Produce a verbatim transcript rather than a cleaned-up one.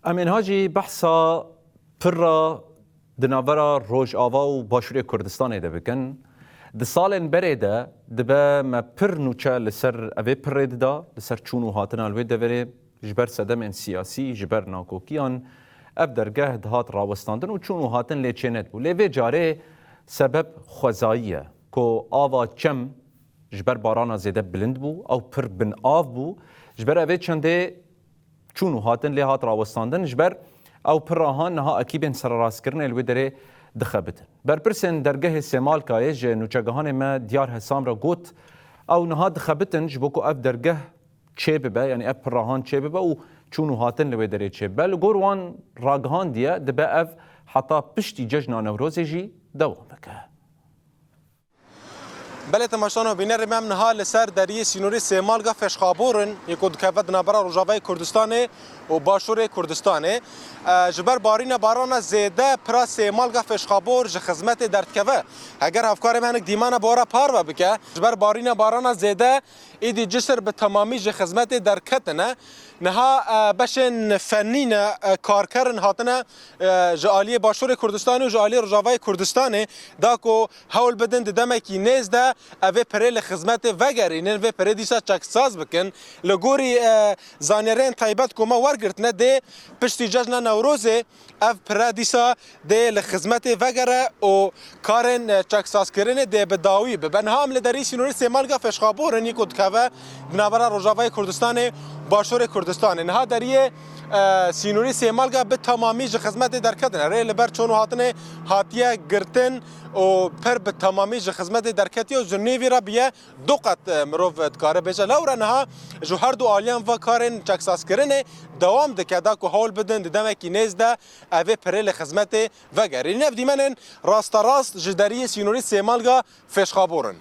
Em êniha jî behsa pirra di navbera Rojava û Başûrê Kurdistanê de bikin. Di salên berê de dibe me pir nûçe li ser evê pirrê dida, li ser çûn û hatina li wê deverê, ji ber sedemên siyasî, ji ber nakokiyan ev dergeh dihat rawestandin û çûn û hatin lê çênedibû. Lê vê carê sebeb xwezayî ye ku ava çem ji ber barana zêde bilind bû, ew pir bin av bû. Ji ber evê çendê çûn û hatin lê hat rawestandin, ji ber ew pirra han niha ekîbên sererastkirinê li wê derê dixebitin. Berpirsên dergehê Sêmalkayê ji nûçegihanê me Diyar Hesam re got, ew niha dixebitin ji bo ku ev dergeh çêbibe, yanî ev pirra han çêbibe û çûn û hatin li wê derê çêbibe. Li gor wan ragihandiye dibe ev heta piştî cejna Newrozê jî dewam bike. Belê temaşevan û bînerê me, em niha li ser deriyê sînorî Sêmalga Fêşxabor in, yê ku dikeve di navbera Rojavayê Kurdistanê û Başûrê Kurdistanê. E, ji ber barîna barana zêde pira Sêmalga Fêşxabor ji xizmetê derdikeve. Heger hevkarê me hinek dîmana bi we re parve bike, ji ber barîna barana zêde êdî cisir bi temamî ji xizmetê derketine. Niha, e, beşên fennî ne, e, karkerin hatine, e, ji aliyê Başûrê Kurdistanê û ji aliyê Rojavayê Kurdistanê da ku hewl bidin di demekî nêz de evê pirê li xizmetê vegerînin, vê pirê dîsa çeksaz bikin. Li gorî, e, zanyariyên taybet ku me wergirtine dê piştî cejna Newrozê ev pire dîsa dê li xizmetê vegere û karên, e, çeksazkirinê dê bi dawî bibe. Niha em li derî sînorî Sêmalga Fêşxabor in, yê ku dikeve di navbera Rojavayê Kurdistanê, Başûrê Kurdistanê. Niha deriyê, e, sînorî Sêmalga bi temamî ji xizmetê derketine. Rê li ber çûn û hatinê hatiye girtin û pir bi temamî ji xizmetê derketiye û ji nêvî re biye du qet, e, mirov dikare bêje. Lewre niha ji her du aliyan ve karên çeksazkirinê dewam dike, da ku hewl bidin di demekî nêz de evê pirê li xizmetê vegerînin. Ev dîmenên rasterast ji deriyê sînorî Sêmalga Fêşxabor in.